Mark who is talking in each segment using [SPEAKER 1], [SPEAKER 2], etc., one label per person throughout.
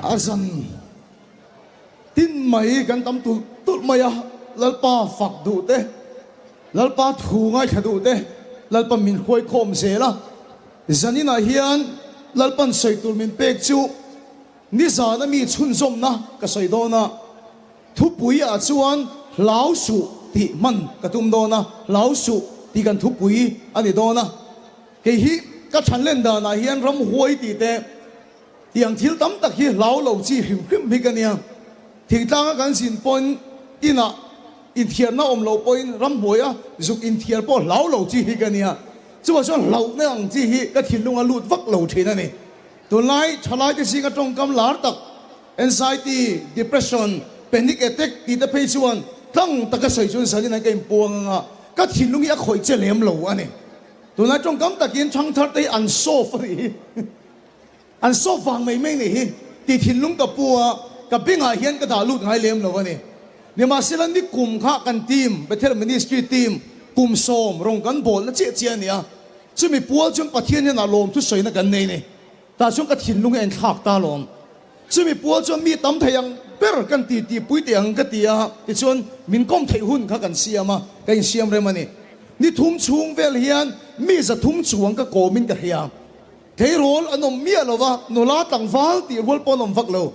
[SPEAKER 1] A zan tin mai kan tam tulh tulh mai a, Lalpa fak duh te, Lalpa thu ngaithla duh te, Lalpa min hruai khawm zel a. Zaninah hian Lalpan sawi tur min pek chu nizana mi chhunzawmna ka sawi dawn a, thupui ah chuan hlau suh tih hman ka tum dawn a, hlau suh tih kan thupui a ni dawn a. Kei hi ka thanlen danah hian ramhuai tih te, Tiang thil tam tak hi hlau lo chi hrim hrim hi ka nia. Thingtlanga kan zin pawhin inah inthiarna awm loh pawhin ramhnuaia zuk inthiar pawh hlau lo chi hi ka nia. Chuvah chuan hlauhna ang chi hi ka thinlunga lut vak lo thin a ni. Tunlai thalaite zinga tawngkam lar tak anxiety, depression, panic attack tih te phei chuan tlang taka sawi chuan zanin an ka inpuang anga ka thinlung hi a khawih che lem lo a ni. Tunlai tawngkam takin thangthar te hi an soft a nih hi. An sawp vang mai mai nih hi tih thinlung ka pu a, ka bengah hian ka dah lut ngai lem lo a ni. Nimahsela ni kum kha kan team, Bethel Ministry team, kum sawm rawng kan bawlna chiah chiah a ni a, chumi pual chuan Pathian hian a lawm thusawina kan nei a ni. Tah chuan ka thinlung hi a inthlak ta alawm. Chumi pual chuan mi tam thei ang ber kan ti tih pui teh ang ka ti a, tichuan min kawm theih hun kha kan siam a, ka insiam rem a ni. Ni thum chhung vel hian mi 300 chuang ka kawmin ka hria. Tleirawl an awm miah lo va, nula tlangval tih rual pawh an awm vak lo.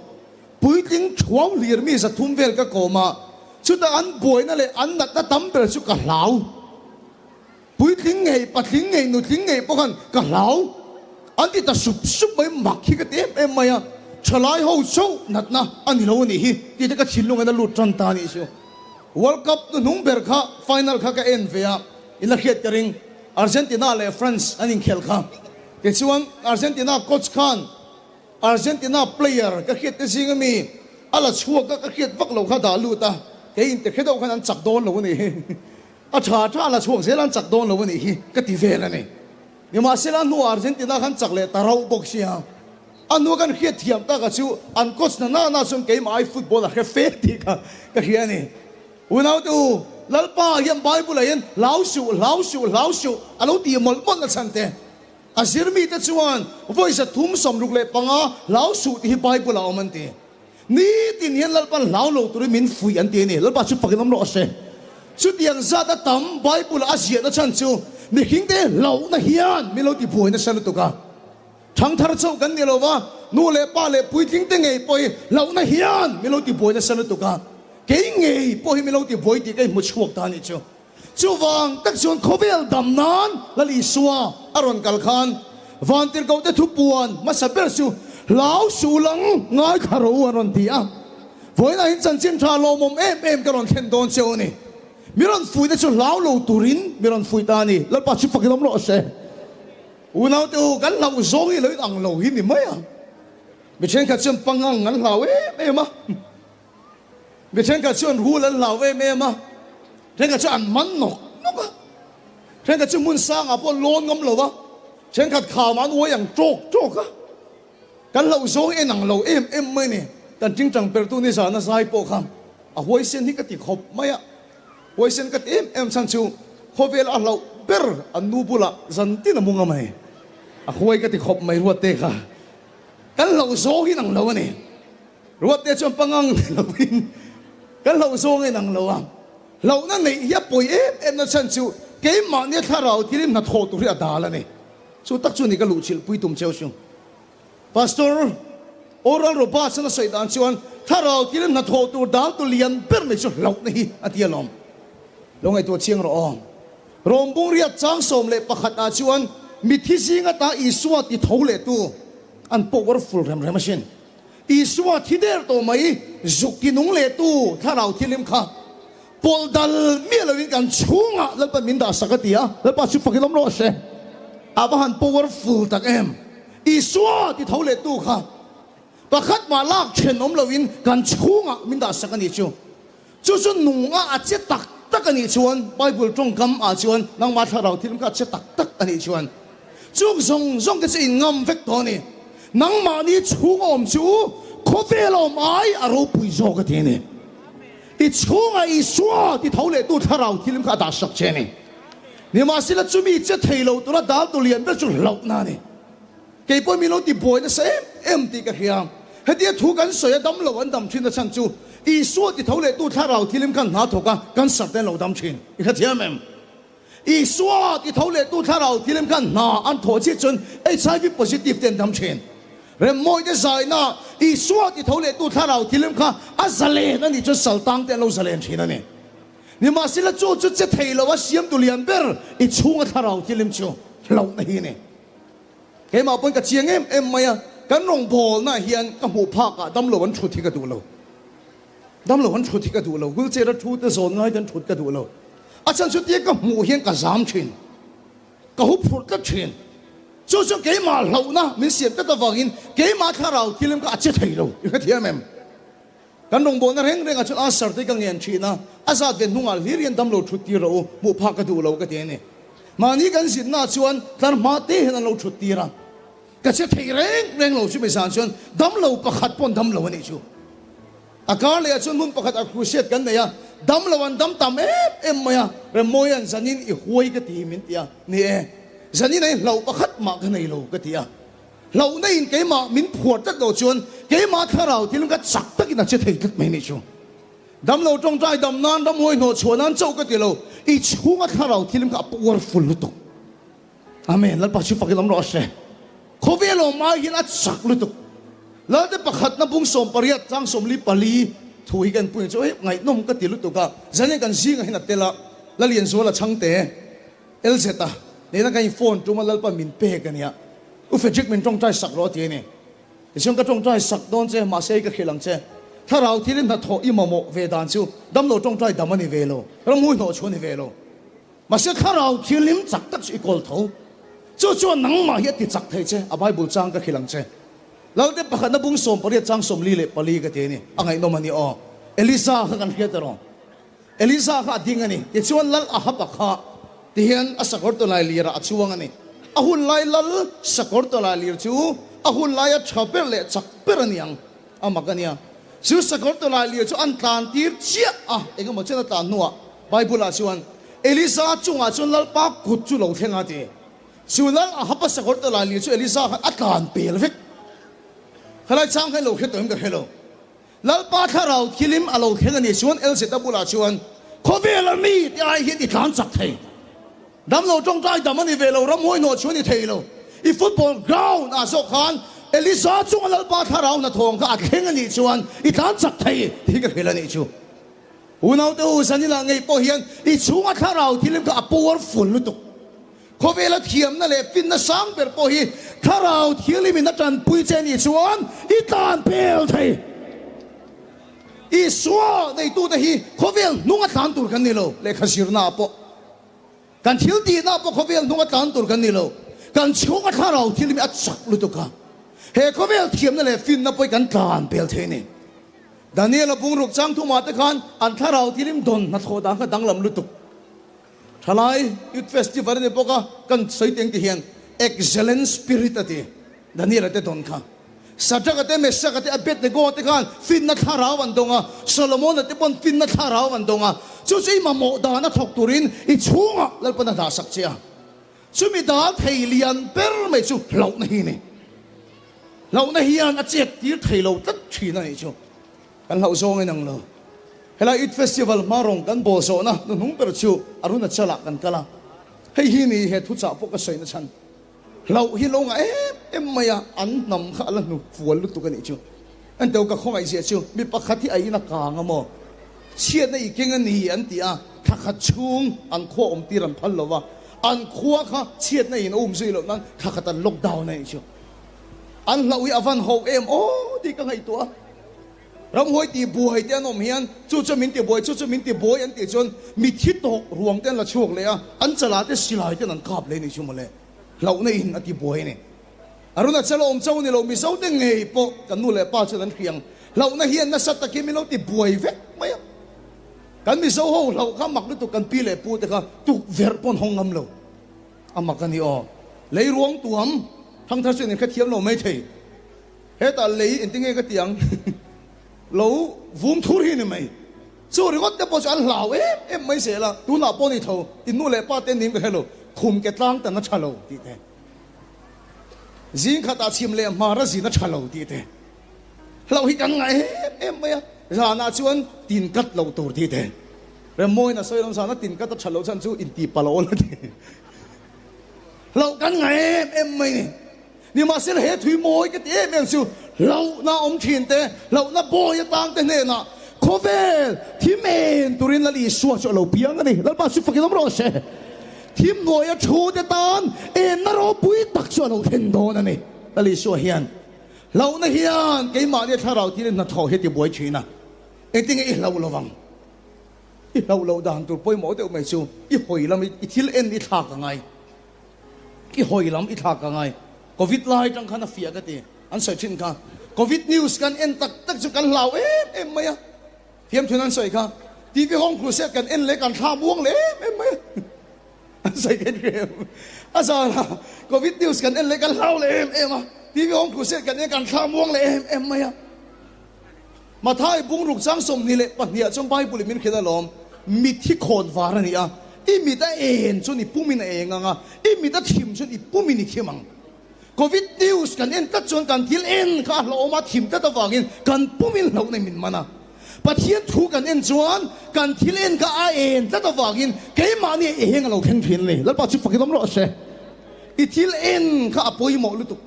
[SPEAKER 1] Puitling thuau hlir mi 300 vel ka kawm a, chutah an buaina leh an natna tam ber chu ka hlau. Puitling ngei, patling ngei, nutling ngei pawh khan ka hlau an ti ta sup sup mai, mak hi ka ti em em mai a, thalai ho chauh natna a ni lo a nih hi tih te ka thinlung in a lut tan ta a nih chu. World Cup hnuhnung ber kha final kha ka en ve a, in la hriat ka ring. Argentina leh France an inkhelh kha. Tichuan Argentina coach khan Argentina player ka hriat te zinga mi a la chhuak a, ka hriat vak lo kha dah lut a, kei in te hre deuh khan an chak dawn lo a nih hi. A tha tha a la chhuak zel a, an chak dawn lo a nih hi ka ti vel a ni. Nimahsela a hnuah Argentina khan chak leh ta rauh bawk sia. A hnua kan hriat thiam tak a chu an coach na na na chuan keimah ai football a hre fe tih kha ka hria a ni. Unaute u, Lalpa hian Bible-ah hian hlau suh, hlau suh, hlau suh a lo ti mawlh mawlh na chhan te. A zirmite chuan vawi 365 hlau suh tih hi Bible-ah a awm an ti. Nitin hian Lalpa'n hlau lo turin min fuih an ti a ni. Lalpa chu fakin awm rawh se. Chutiang zat a tam Bible-ah a ziahna chhan chu mihringte hlauhna hian min lo ti buai nasa lutuk a. Thangthar chauh kan ni lo va, nu leh pa leh puitling te ngei pawh hi hlauhna hian min lo ti buai nasa lutuk a, kei ngei pawh hi min lo ti buai tih ka inhmu chhuak ta a nih chu. Chuvang tak chuan khawvel dam nan Lal Isua a rawn kal khan Vantirhkohte thupuan hmasa ber chu hlau suh lang ngaithla rawh u an rawn ti a. Vawiinah hian chanchin tha lawmawm em em ka rawn thlen dawn cheu a ni. Mi rawn fuihna chu hlau lo turin mi rawn fuih ta a ni. Lalpa chu fakin awm rawh se. Unaute u, kan hlauh zawng hi lo in ang lo hi ni mai a. Mi thenkhat chuan pangang an hlau em em a, mi thenkhat chuan rul an hlau em em a, thenkhat chuan an man nawk nawk a, thenkhat chu hmun sangah pawh an lawn ngam lo a, thenkhat khamah an uai ang tawk tawk a. Kan hlauh zawng hi en ang lo em em mai ni. Kan tingtang pertu nizana zai pawh kha a huaisen hi ka ti khawp mai a. Huaisen ka ti em em chhan chu khawvel a hlauh ber an nu bulah zan tin a mu ngam a ni. A huai ka ti khawp mai Ruatte kha. Kan hlauh zawng hi nang lo a ni. Ruatte chuan pangang ni lovin kan hlauh zawng hi nang lo a. Hlauhna neih hi a pawi em em na chhan chu keimahnia thlarau thilim hnathawh tur hi a dal a ni. Chu tak chu ni ka luhchilh pui tum cheu chu. Pastor Oral Roberts-an a sawi dan chuan thlarau thil hnathawh tur dal tu lian ber mai chu hlauhna hi a ti alawm. Lo ngaihtuah chiang rawh aw. Rom bungriat chang 11 ah chuan mithi zing ata Isua ti tho leh tu an powerful rem rem asin. Isua thi der tawh mai zuk ti nung leh tu thlarau thilim kha Pawlh dal miah loin kan chhungah Lalpa min dah sak a ti a, Lalpa chu fakin awm rawh se. A va han powerful tak em! Isua ti tho leh tu kha pakhat mah lak then awm loin kan chhungah min dah sak a nih chu. Chu chu nunga a che tak tak a nih chuan, Bible tawngkam ah chuan nangmah thlarau thil kha a che tak tak a nih chuan chung zawng zawng te chu in ngam vek tawh a ni. Nangmahni chhung a awm chu khawvel a awm ai a ropui zawk a ti a ni. I chhungah Isua ti tho leh tu thlarau thilim kha a dah sak che a ni. Nimahsela chumi che thei lo tura dal tu lian ber chu hlauhna a ni. Kei pawh min lo ti buai nasa em em tih ka hria. Hetia thu kan sawi a dam lo an dam thin a chhan chu Isua ti tho leh tu thlarau thilim khan hna thawk a cancer te an lo dam thin. I hrethiam em? Isua ti tho leh tu thlarau thilim khan hna an thawh chiah chuan HIV positive te an dam thin. Remmawi te zaina Isua ti tho leh tu thlarau thilim kha a zalen a nih chuan saltang te an lo zalen thin a ni. Nimahsela chu chu che thei lo a siamtu lian ber i chhunga thlarau thilim chu hlauhna hi a ni. Keimah pawn ka chiang em em mai a, kan rawngbawlnaah hian ka hmuh phakah damlo an thut hi ka duh lo. Damlo an thut hi ka duh lo, wheelchair a thu te zawn ngai te an thut ka duh lo. A chhan chu tia ka hmuh hian ka zam thin, ka hu phurh tlat thin. Chu chu keimah hlauhna min siam tlat avangin keimah thlarau thilim kha a che thei lo, i hrethiam em? Kan rawngbawlna reng rengah chuan Asher te ka ngen thin a, a zat ve hnungah hlir hian damlo thut tir rawh u, hmuh phak ka duh lo ka ti a ni. Mahni kan zinnaah chuan tlar hma te hian an lo thut tir a, ka che thei reng reng lo chumi zan chuan damlo pakhat paw'n damlo a nih chu. A kar lehah chuan hmun pakhat a crusade kan nei a, damlo an dam tam em em mai a, Remmawia'n zanin i huai ka ti min ti a, ni e, zanin a i hlauh pakhat mah ka nei lo ka ti a. Hlauhna in keimah min phuar tlat lo chuan keimah thlarau thil ka chak takin a che thei tlat mai nih chu. Damlo tawngtai dam nan ramhuai hnawh chhuah nan chauh ka ti lo, i chhunga thlarau thil kha a powerful lutuk. Amen. Lalpa chu fakin awm rawh se. Khawvel awm ai hian a chak lutuk. Lalte pakhatna bung 18 chang 44 thu hi kan pui chu hei ngaihnawm ka ti lutuk a, zanin kan zingah hian a tel a, Lalianzuala chhangte. LZ a nena ka in phone tum a Lalpa min pek a nia. U Frederick min tawngtai sak rawh a ti a ni. Tichuan ka tawngtai sak dawn che mahse hei ka hrilh ang che. Thlarau thil in hnathawh i mamawh ve dan chu damlo tawngtai dam a ni ve lo, ramhui hnawh chu a ni ve lo. Mahse thlarau thianghlim chak tak chu i kawl tho. Chu chuan nangmah hi a ti chak thei che, a Bible chang ka hrilh ang che. Lalte pakhatna bung 18 chang 44 ka ti a ni. A ngaihnawm a ni aw. Elisa kha kan hriat erawh. Elisa kha a ding a ni. Tichuan Lal Ahaba kha tihian a sakawr tawlai lirah a chuang a ni. A hun lai Lal sakawr tawlai lir chu a hun laia tha ber leh chak ber a ni ang. A mak a nia. Chu sakawr tawlai lir chu an tlan tir chiah a, eng emaw chen a tlan hnuah Bible-ah chuan Elisa chungah chuan Lalpa kut chu lo thleng a ti. Chu Lal Ahaba sakawr tawlai lir chu Elisa khan a tlan pel vek. Khalai chang kha i lo hre tawh em ka hre lo. Lalpa thlarau thilim a lo thleng a nih chuan Elzeta bulah chuan, Khawvela mi te ai hian i tlan chak thei. Damlo tawngtai dam a ni ve lo, ramhuai hnawh chu a ni thei lo. I football ground ah zawk khan Elisa chunga Lalpa thlarau hnathawng kha a thleng a nih chuan i tlan chak thei tih hi ka hrilh a nih chu. Unaute u, zanila ngei pawh hian i chhunga thlarau thilim kha a powerful lutuk. Khawvela thiamna leh finna sang ber pawh hi Thlarau Thianghlimin a tanpui che nih chuan i tlan pel thei. Isua neitute hi khawvel hnunga tlan tur kan ni lo, lehkha zirnaah pawh, kan thil tihnaah pawh khawvel hnunga tlan tur kan ni lo. Kan chhunga Thlarau Thianghlim hi a chak lutuk a, he khawvel thiamna leh finna pawh hi kan tlan pel thei a ni. Daniel-a bungruk changthumah te khan an Thlarau Thianghlim dawn hnathawh dan kha danglam lutuk. Thalai Youth Festival a ni bawk a, kan sawi teng ti hian Excellent Spirit a ti, Daniel-a te dawn kha. Sadraka te, Mesaka te, Abednego te khan finna thlarau an dawng a, Solomon-a te pawn finna thlarau an dawng a. Chu chu i mamawh dan a thawk turin i chhungah Lalpan a dahsak che a. Chumi dal thei lian ber mai chu hlauhna hi a ni. Hlauhna hian a chet tir thei lo tlat thin a nih chu. Kan hlauh zawng in ang lo. Helai Eid Festival hma rawng kan bawl zawhna hnuhnung ber chu Arunachal-ah kan kal a. Hei hi ni he thuchah pawh ka sawi na chhan. Hlauh hi lo ngah em em mai a, an hnam kha a la hnu fual lutuk a nih chu. Enteu ka khawngaih ziah chu mi pakhat hi a in a kang a maw? Chhiatna i keng a ni an ti a, thla khat chhung an khua awm tir an phal lo va, an khua kha chhiatna in a um zui loh nan thla khat an lockdown a nih chu. An hlauh hi a van ho em aw tih ka ngaihtuah a. Ramhuai tih buai te an awm hian chu chu min ti buai, chu chu min ti buai an tih chuan mithi tawh ruang te an la chhuak leh a, an chalah te silai ten an kap leh a nih chu mawle. Hlauhna in a ti buai a ni. Arunachal a awm chauh a ni lo, Mizo te ngei pawh kan nu leh pa chuan an hriang. Hlauhna hian nasa takin min lo ti buai vek mai a. Kan Mizo ho hlauh kha mak lutuk kan pi leh pu te kha tukverh pawh an hawng ngam lo. A mak a ni aw. Lei ruang tuam thangthar chuan in hrethiam lo mai thei. Hetah lei engti nge ka ti ang? Lo vum thur hi ni mai. Chu ringawt te pawh chu an hlau em em mai zel a, tunah pawh ni tho, in nu leh pa te ning ka hre lo, khum ke tlang tan a tha lo tih te, zing khatah chhim leh hmar a zin a tha lo tih te. Hlauh hi kan ngah em em mai a, zanah chuan tin kat loh tur tih te. Remmawiin a sawi lam zana tin kat a that loh chhan chu intih palh a awl a ti. Hlauh kan ngah em em mai ni. Nimahsela he thui mawi ka ti em em chu hlauhna awm thin te, hlauhna bawi atang te hnenah khawvel thim en turin Lal Isua chu a lo piang a ni. Lalpa chu fakin awm rawh se. Thim hnuaia thu te tan enna ropui tak chu a lo thlen dawn a ni. Lal Isua hian hlauhna hian keimahnia thlarau thilin hnathawh hi a tibuai thin a, engtinge i hlauh lo vang? I hlauh loh dan tur pawimawh deuh mai chu i hawi lam i thil en i thlak a ngai. I hawi lam i thlak a ngai. Covid lai atang khan a fiah ka ti. An sawi thin kha. Covid news kan en tak tak chu kan hlau em em mai a. Thiamthun an sawi kha. TV Home Crusade kan en leh kan thla muang leh em em mai a. An sawi kha in em. A zan a Covid news kan en leh kan hlau leh em em a. TV Home Crusade kan en kan thla muang leh em em mai a. Mathai bungruk chang 22 ah chuan Bible in min hrilh alawm, Mit hi khawn var a ni a, i mit a en chuan i pumin a eng ang a, i mit a thim chuan i pumin i thim ang. Covid news kan en tlat chuan kan thil en kha a hlauhawm a, thim tlat avangin kan pumin hlauhna min man a. Pathian thu kan en chuan kan thil en kha a en tlat avangin keimahni a eng a lo thleng thin a ni. Lalpa chu fakin awm rawh se. I thil en kha a pawimawh lutuk.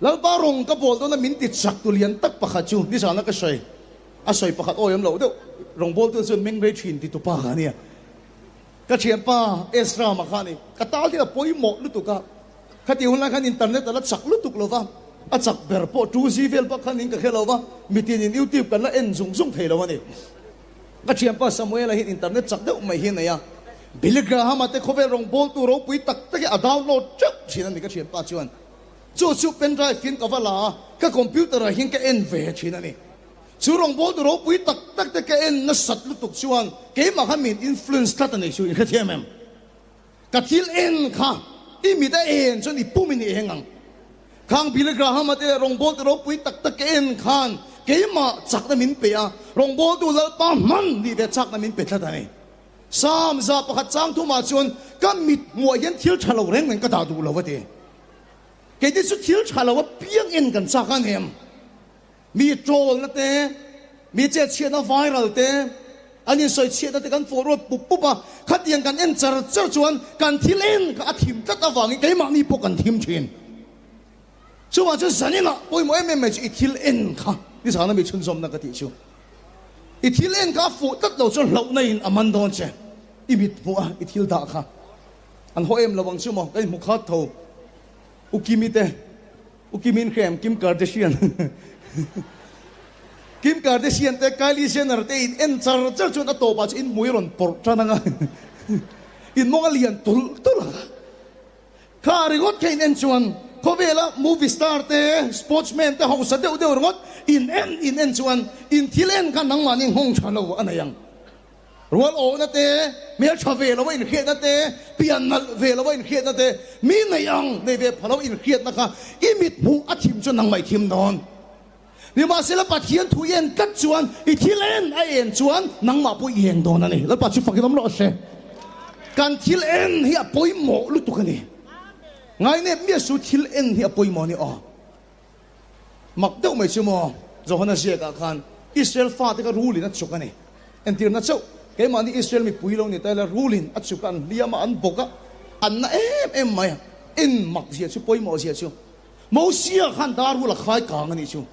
[SPEAKER 1] Lalpa rawng ka bawl dawna min ti chak tu lian tak pakhat chu nizana ka sawi a sawi pakhat awi awm loh deuh rawngbawltu chuan meng rei thin ti tupa kha ania ka thianpa Ezra mah kha a ni ka tal hi a pawimawh lutuk a khati hun lai khan internet a la chak lutuk lo va a chak ber pawh 2G vel bak khan in ka hre lo va mitin in youtube kan la en zung zung thei lo a ni ka thianpa Samuel-a hian internet chak deuh mai hi a nei a Billy Graham-a te khawvel rawngbawltu ropui tak tak hi a download teuh thin a ni ka thianpa chuan. Chu chu pen drive hian ka va la a, ka computer ah hian ka en ve thin a ni. Chu rawngbawltu ropui tak tak te ka en nasat lutuk chuan keimah kha min influence tlat a ni chu in hrethiam em? Ka thil en kha i mit a en chuan i pumin i eng ang. Khang Billy Graham-a te rawngbawltu ropui tak tak ka en khan keimah chakna min pe a, rawngbawltu Lalpa hman nih ve chakna min pe tlat a ni. Psalm 100 chang thumah chuan ka mit hmuah hian thil tha lo reng reng ka dah duh lo a ti. Keite chu thil tha lo apiang en kan chak a nem. Mi troll-na te, mi chetchhiatna viral te, an insawichhiatna te kan forward pup pup a, khatiang kan en char char chuan kan thil en kha a thim tlat avangin keimahni pawh kan thim thin. Chuvang chuan zaninah pawimawh em em mai chu i thil en kha nizana mi chhunzawmna ka tih chu. I thil en kha a fuh tlat lo chuan hlauhna in a man dawn che. I mit hmuh a i thil dah kha. An haw em lo ang chu maw? Ka inhmu khat tho. U Kimi te, U Kimi in hria em? Kim Kardashian. Kim Kardashian te, Kylie Jenner te in en char char chuan a tawpah chu in hmui rawn pawrh tan ang a. In mawng a lian tulh tulh ang a. Kha ringawt kha in en chuan khawvela movie star te, sportsman te hausa deuh deuh ringawt in en in en chuan in thil en kha nangmahni nghawng tha lo a nei ang. Rual awhna te, hmel tha ve lo a inhriatna te, pian nalh ve lo a inhriatna te, mi nei ang nei ve pha lo inhriatna kha i mit hmuh a thim chuan nangmah i thim dawn. Nimahsela Pathian thu i en tlat chuan i thil en a en chuan nangmah pawh i eng dawn a ni. Lalpa chu fakin awm rawh se. Kan thil en hi a pawimawh lutuk a ni. Ngainep miah su thil en hi a pawimawh a ni aw. Mak deuh mai chu maw, Johana ziakah khan Israel fate kha rulin a chuk a ni. Entirna chauh, keimahni Israel mipui lo ni ta ila rulin a chuk a, an hliam a, an bawk a, an na em em mai a. En mak zia chu, pawimawh zia chu. Mosia khan dar rul a khai kang a nih chu.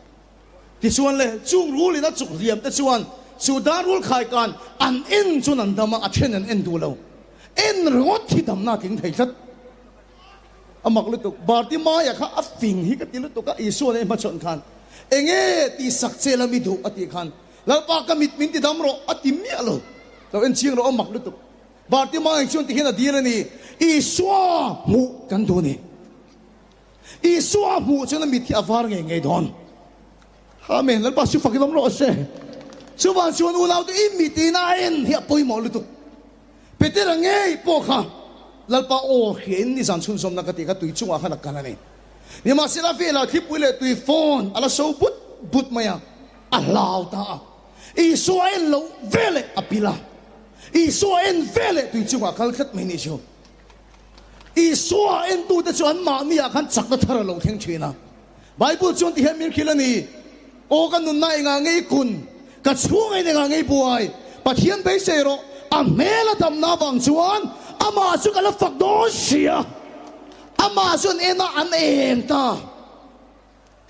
[SPEAKER 1] Tichuan le, chung rulin a chuk hliam te chuan chu dar rul khai kan an en chuan an dam a, a then an en duh lo. En ringawt hi damna a tling thei tlat. A mak lutuk. Bartimaia kha a fing hi ka ti lutuk a, Isua nen hmachhawn khan enge tih sak che la mi duh a tih khan Lalpa ka mit min ti dam rawh a ti miah lo. Lo en chiang rawh a mak lutuk. Bartimaia chuan ti hian a dil a ni, Isua hmuh kan duh a ni. Isua hmuh chuan a mit hi a var ngei ngei dawn. Amen. Lalpa chu fakin awm rawh se. Chuvang chuan unaute i mit in a en hi a pawimawh lutuk. Petera ngei pawh kha Lalpa aw hriain nizan chhunzawmna ka tih kha tui chungah khan a kal a ni. Nimahsela velah thlipui leh tui fawn a la so but but mai a, a hlau ta a. Isua a en loh veleh a pil a, Isua a en veleh tui chungah a kal tlat mai nih chu. Isua a entute chu anmahniah khan chakna thar a lo thleng thin a. Bible chuan ti hian min hrilh a ni. Aw ka nunna engah nge i kun? Ka chhunga in engah nge i buai? Pathian beisei rawh, a hmel a damna avang chuan amah chu ka la fak dawn sia. Amah chuan en a an eng ta.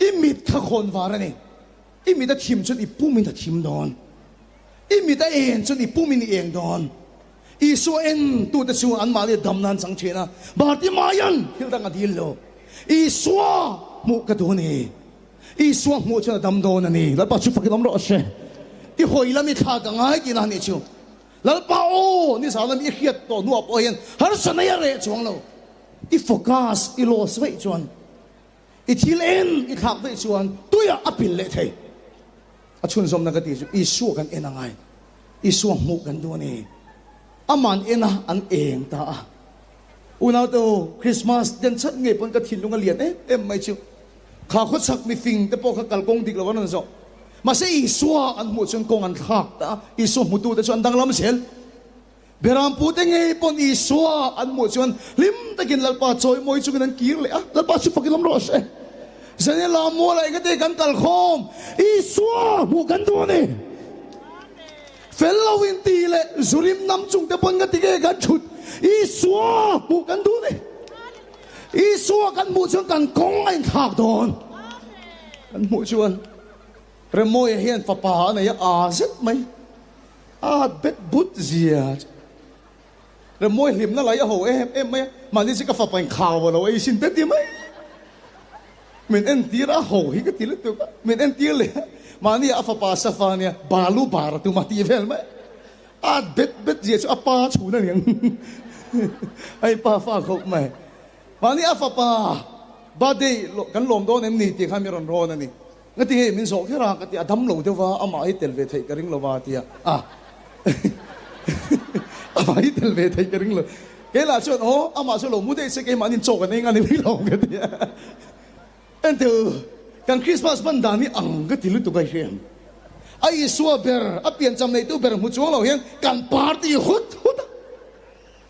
[SPEAKER 1] I mit kha khawn var a ni. I mit a thim chuan i pumin a thim dawn. I mit a en chuan i pumin i eng dawn. Isua en tute chu anmahni damna an chang thin a, Bartimaian thil dang a dil lo. Isua hmuh ka duh a ni. Isua hmuh chuan a dam dawn a ni. Lalpa chu fakin awm rawh se. I hawi lam i thlak a ngai tihna a nih chu. Lalpa aw, nizan lam i hriat tawh hnuah pawh hian harsa nei a reh chuang lo. I focus i loss veih chuan, i thil en i thlak veih chuan tuiah a pil leh thei. A chhunzawmna ka tih chu Isua kan en a ngai. Isua hmuh kan duh a ni. Aman en a, an eng ta a. Unaute u, Christmas den chat ngei pawn ka thinlung a lian em em mai chu. Kha khawchhak mifing te pawh kha kalkawng dik lo an rawn zawh. Mahse Isua an hmuh chuan kawng an thlak ta a, Isua hmutute chu an danglam zel. Berampute ngei pawn Isua an hmuh chuan hlim takin Lalpa chawimawi chungin an kir leh a, Lalpa chu fakin awm rawh se. Zane Lammuala engate kan kal khawm, Isua hmuh kan duh a ni. Fel lo in ti leh zurim nam chung te pawn ngati nge kan thut, Isua hmuh kan duh a ni. Isua kan hmuh chuan kan kawng a inthlak dawn. Kan hmuh chuan Remawia hian fapa a nei a, aa zet mai. A bet but zia chu Remawi hlimna lai a ho em em mai a, mahni chu ka fapa in khau a lo ei sin te ti mai. Min entir a ho hi ka ti lutuk a, min entir leh a, mahni a fapa safa nia balu bar a tum a tih vel mai. A bet bet zia chu a pa chhun a niang a in pa fa khawp mai. Mahni a fapa birthday kan lawm dawn em ni tih khan mi rawn rawn a ni. Nga ti hei min zawh kher a, ka ti a dam lo deuh va, amah hi tel ve theih ka ring lo va tia a amah hi tel ve theih ka ring lo. Kei lah chuan aw amah chu lo mu daih se keimahni chaw kan ei nga ni mai lo ka ti a. Entel kan Christmas hman dan hi ang ka ti lutuk a i hria em? A Isua ber, a piancham neitu ber hmu chuang lo hian kan party hut hut a,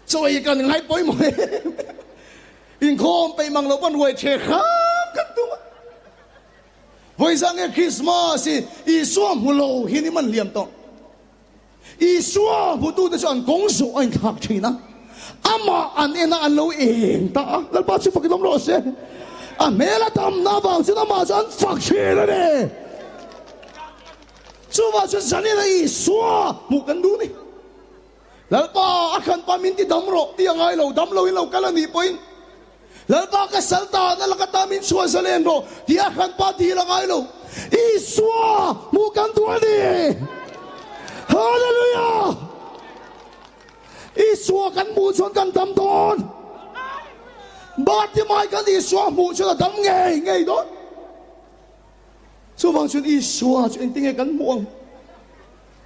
[SPEAKER 1] chaw ei kan ngai pawimawh em em a, inkhawm peih mang lo pawn ruai ṭhe hram kan tum a. Vawiza nge Krismas hi Isua hmu lo hian i man hliam tawh. Isua hmutute chu an kawng zawh a inthlak thin a, amah an en a an lo eng ta a, Lalpa chu fakin awm rawh se. A hmel a damna avang chuan amah chu an fak thin a ni. Chuvah chuan zanin a Isua hmuh kan duh ni. Lalpa a hranpa min ti dam rawh tih a ngai lo, dam loin lo kal a nih pawhin Lalpa ka sal ta na laka ta min chhuah zalen rawh tih a hranpa dil a ngai lo. Isua hmuh kan duh a ni. Hallelujah! Isua kan hmuh chuan kan dam dawn. Bartimai kan Isua hmuh chuan a dam ngei ngei dawn. Chuvang chuan Isua chu engtinge kan hmuh ang?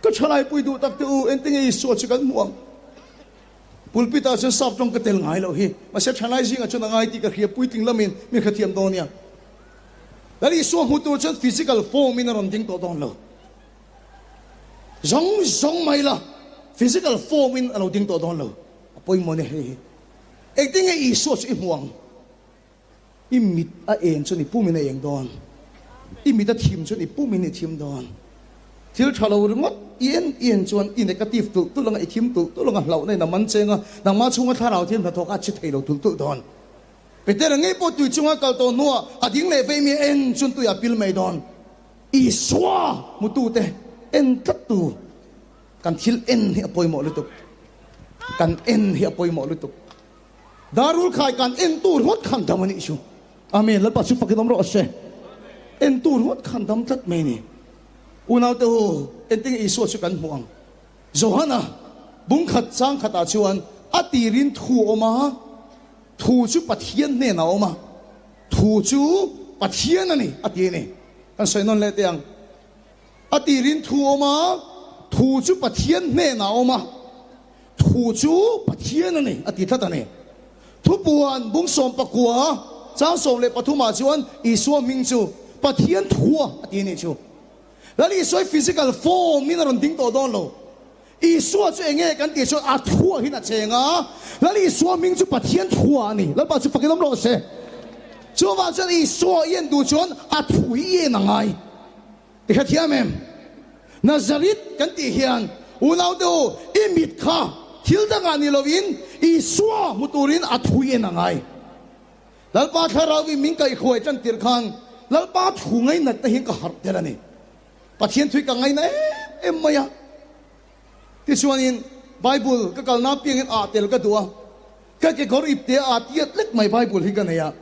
[SPEAKER 1] Ka thalaipui duh tak te u, engtinge Isua chu kan hmuh ang? Pulpit ah chuan sap tawng ka tel ngai loh hi, mahse thalai zingah chuan a ngai tih ka hria, puitling lamin mi kha thiam dawn nia. Lal Isua hmu tur chuan physical form in a rawn ding tawh dawn lo. Zawng zawng mai la, physical form in a lo ding tawh dawn lo. A pawimawh nia hei hi. Engtinge Isua chu i hmuh ang? I mit a eng chuan i pumin a eng dawn. I mit a thim chuan i pumin i thim dawn. Thil tha lo ringawt i en i en chuan i negative tulh tulh anga i thim tulh tulh anga hlauhna in a man cheng a, nangmah chhunga thlarau thil hnathawk a che thei lo tulh tulh dawn. Petera ngei pawh tui chunga kal tawh hnuah a ding leh vei mi a en chuan tui a pil mai dawn. Isua hmutute en tlat tu kan thil en hi a pawimawh lutuk. Kan en hi a pawimawh lutuk. Darul khai kan en tur ngawt khan dam a nih chu. Amen. Lalpa chu fakin awm rawh se. En tur ngawt khan dam tlat mai ni. Unaute u, engtinge Isua chu kan hmuh ang? Johana bungkhat chang khatah chuan a tirin thu a awm a, thu chu Pathian hnenah a awm a, thu chu Pathian a ni a ti a ni. Kan sawi nawn leh teh ang. A tirin thu a awm a, thu chu Pathian hnenah a awm a, Thu chu Pathian a ni, a ti tlat a ni. Thupuan bung 19 chang 13 ah chuan Isua hming chu Pathian thua a ti a nih chu. Lal Isua hi physical form in a rawn ding tawh dawn lo. Isua chu enge kan tih chuan a thua hin a cheng a, Lal Isua hming chu Pathian thua a ni. Lalpa chu fakin awm rawh se. Chuvang chuan Isua i en duh chuan a thu hi i en a ngai. I hrethiam em? Nazareth kan tih hian unaute u, i mit kha thil dangah ni loin Isua hmu turin a thui en a ngai. Lalpa Thlarauin min kaihhruai tan tir khan Lalpa thu ngainatna hian ka harh tel a ni. Pathian thui ka ngaina em em mai a. Tichuanin Bible ka kalna apiangin ah tel ka duh a, ka kekawr ipte ah tiat lek mai Bible hi ka nei a.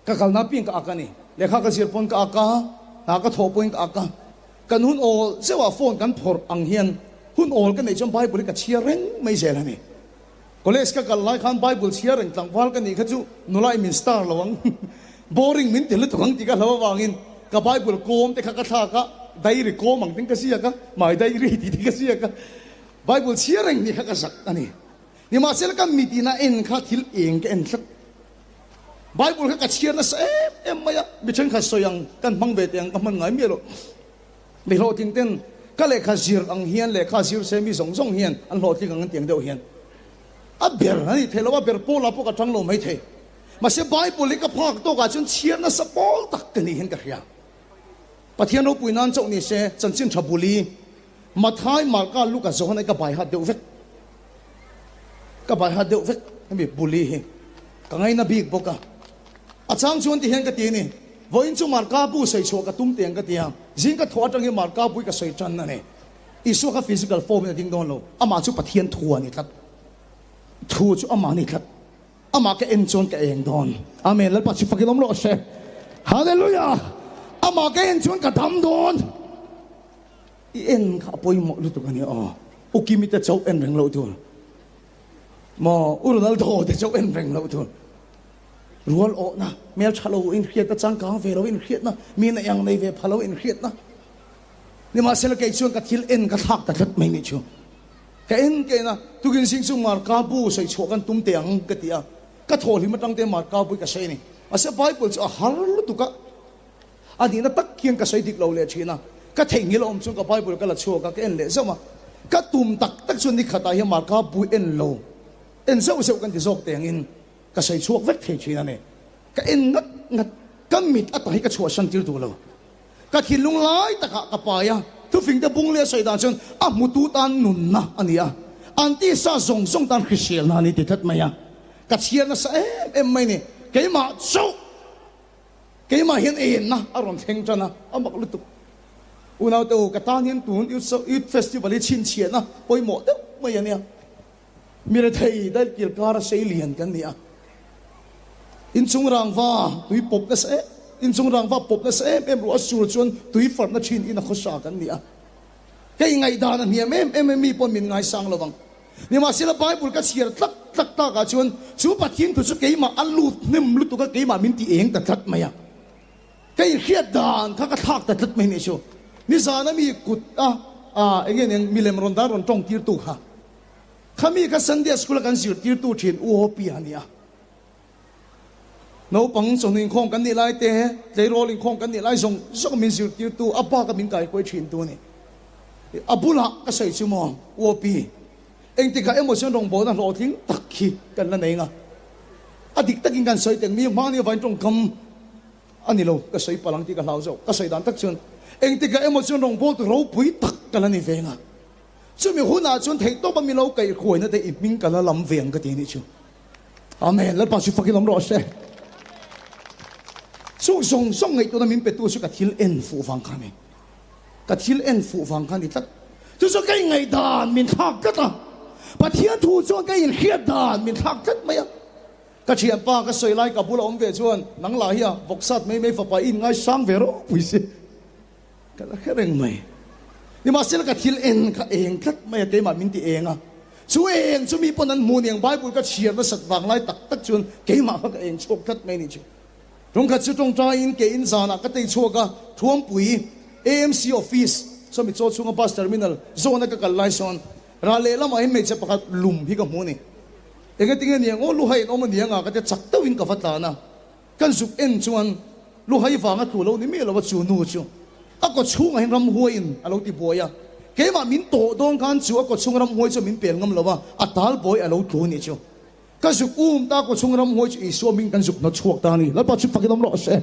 [SPEAKER 1] Ka kalna piang ka ak a ni. Lehkha ka zir pawn ka ak a, hna ka thawh pawhin ka ak a. Kan hun awl zeuhah phone kan phawrh ang hian hun awl ka neih chuan Bible hi ka chhiar reng mai zel a ni. College ka kal lai khan Bible chhiar reng tlangval ka nih kha chu nula i min star lo ang, boring min ti lutuk ang tih ka hlau avangin ka Bible kawm te kha ka thlak a, diary kawm ang ten ka ziak a, my diary tih te ka ziak a, Bible chhiar reng nih kha ka zak a ni. Nimahsela ka mitin a en kha thil eng ka en tlat. Bible kha ka chhiar nasa em em mai a, mi thenkhat sawi ang kan hmang ve teh ang ka hman ngai miah lo. Mi hlawhtling ten ka lehkha zir ang hian lehkha zir se mi zawng zawng hian an hlawhtling ang an ti ang deuh hian a ber a ni thei lo a, ber pawlah pawh ka tang lo mai thei. Mahse Bible hi ka phak tawkah chuan chhiar nasa pawl tak ka nih hian ka hria. Pathian ropui nan chauh ni se chanchin tha buli Mathai, Marka, Luka, Johana hi ka bai hat deuh vek. Ka bai hat deuh vek hemi buli hi ka ngaina bik bawk a. A chang chuan ti hian ka ti a ni, Vawiin chu Marka bu sawi chhuah ka tum teng ka ti a, zing ka thawh atang hi Marka bui ka sawi tan a ni. Isua kha physical form in a ding dawn lo, amah chu Pathian thu a ni tlat. Thu chu amah a ni tlat. Amah ka en chuan ka eng dawn. Amen. Lalpa chu fakin awm rawh se. Hallelujah! Amah ka en chuan ka dam dawn. I en kha a pawimawh lutuk a nia aw. U Kimi te chauh en reng loh tur. Maw U Ronaldo te chauh en reng loh tur. Rual awhna, hmel tha lo inhriatna, changkang ve lo inhriatna, mi na iang nei ve pha lo inhriatna. Nimahsela kei chuan ka thil en ka thlak ta tlat mai nih chu. Ka en ka en a, tukin zing chu Marka bu sawi chhuah kan tum teh ang ka ti a. Ka thawhhlim atang te Marka bu hi ka sawi a ni. Mahse Bible chu a har lutuk a. A nihna tak hian ka sawi dik lo leh thin a, ka theihnghilh a awm chuan ka Bible ka la chhuak a, ka en leh zauh a. Ka tum tak tak chuan nikhatah hian Marka bu en lo, en zauh zauh kan ti zawk teh angin ka sawi chhuak vek thei thin a ni. Ka en ngat ngat, ka mit ata hi ka chhuahsan tir duh lo. Ka thinlung lai takah ka pai a, thufingte bung leh a sawi dan chuan a hmutu tan nunna a ni a, an tisa zawng zawng tan hriselna a ni ti tlat mai a. Ka chhiar nasa em em mai ni, keimah chauh. Keimah hian enna a rawn thleng tan a, a mak lutuk. Unaute u, ka tan hian tun Youth Festival hi chhinchhiahna pawimawh deuh mai a nia. Mi rethei dailkil kara sei lian kan ni a. Inchung rangva tui pawp nasa em, inchung rangva pawp nasa em em ruah sur chuan tui farhna thin in a khawsa kan ni a. Kei ngaihdan a hniam em em a, mi pawn min ngaisang lo vang. Nimahsela Bible ka chhiar tlak tlak takah chuan chu Pathian thu chu keimah a lut hnem lutuk a, keimah min ti eng ta tlat mai a. Ka inhriat dan kha ka thlak ta tlat mai nih chu. Nizana mi kut a eng nge eng milem rawn dan rawn tawng tirtu kha, khami kha Sunday School a kan zirtirtu thin U Hopi a ni a. Naupang chawhnu inkhawm kan nih lai te, tleirawl inkhawm kan nih lai zawng zawng min zirtirtu, a baka min kaihruai thintu a ni. A bulah ka sawi chu maw, UOP, engtikah emaw chuan rawngbawlna hlawhtling tak hi kan la nei ang a. A dik takin kan sawi teng mi hmani avain tawngkam a ni lo, ka sawi palh ang tih ka hlau zawk. Ka sawi dan tak chuan engtikah emaw chuan rawngbawltu ropui tak ka la ni ve ang a. Chumi hunah chuan theihtawpa mi lo kaihruaina te i hming ka la lam ve ang ka ti a nih chu. Amen. Lalpa chu fakin awm rawh se. Chung zawng zawng ngaihtuahna min petu chu ka thil en fuh vang kha a ni. Ka thil en fuh vang kha a ni tlat. Chu chu ka ingaihdan min thlak tlat a. Pathian thu chuan ka inhriat dan min thlak tlat mai a. Ka thianpa ka sawi lai ka bula awm ve chuan nang lah hi a vawksat mai mai fapa i inngaisang ve ropui si. Ka la hre reng mai. Nimahsela ka thil en kha eng tlat mai a, keimah min ti eng a. Chu eng chu mi pawn an hmu niang Bible ka chhiar nasat vang lai tak tak chuan keimah kha ka eng chhuak tlat mai ni chu. Tawngkhat chu tawngtaiin ke in zanah ka tei chhuak a, Thuampui AMC office, sawmi chaw chhunga bus terminal zawna ka kal lai sawn ral lehlamah hian hmeichhe pakhat lum hi ka hmu a ni. Engatinge niang aw luhai an awm a niang a ka tia chak deuhin ka va tlan a. Kan zuk en chuan luhai vanga tlu lo ni miah lo a chu nu chu a kaw chhungah hian ramhuaiin a lo ti buai a, keimah min tawh dawn khan chu a kaw chhung ramhuai chu min pel ngam lo a, a tal buai a lo tlu a nih chu. Ka zuk um ta kaw chhung ramhuai chu Isua hming kan zuk hnawt chhuak ta a ni. Lalpa chu fakin awm rawh se.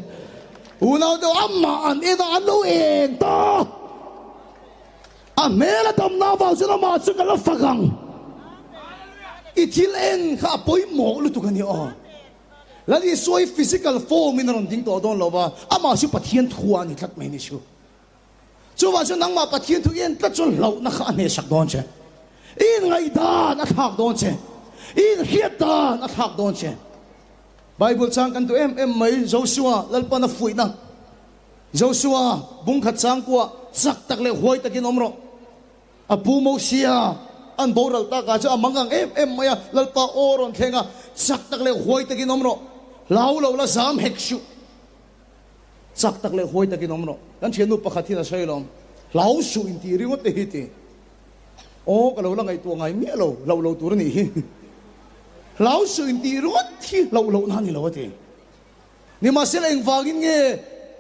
[SPEAKER 1] Unau deuh amah an en a, an lo eng ta. A hmel a damna avang chuan amah chu ka la fak ang. I thil en kha a pawimawh lutuk a ni aw. Lal Isua hi physical form in a rawn ding tawh dawn lo va, amah chu Pathian thu a ni tlat mai ni chu. Chuvang chuan nangmah Pathian thu i en tlat chuan hlauhna kha a hnehsak dawn che. I inngaihdan a thlak dawn che. I inhriat dan a thlak dawn che. Bible chang kan duh em em mai, Joshua, Lalpan a fuihna. Joshua, bungkhat changkua, chak tak leh huai takin awm rawh. A pu Mosia an boral takah chuan a mangang em em mai a, Lalpa aw rawn thleng a, chak tak leh huai takin awm rawh. Hlau lo la zam hek suh. Chak tak leh huai takin awm rawh. Kan thiannu pakhat hian a sawi lawm, Hlau suh intih ringawt te hi ti. Aw ka lo la ngaihtuah ngai miah lo, hlauh lo tur a nih hi. Hlau suh intih ringawt hi hlauh lohna a ni lo a ti. Nimahsela engvangin nge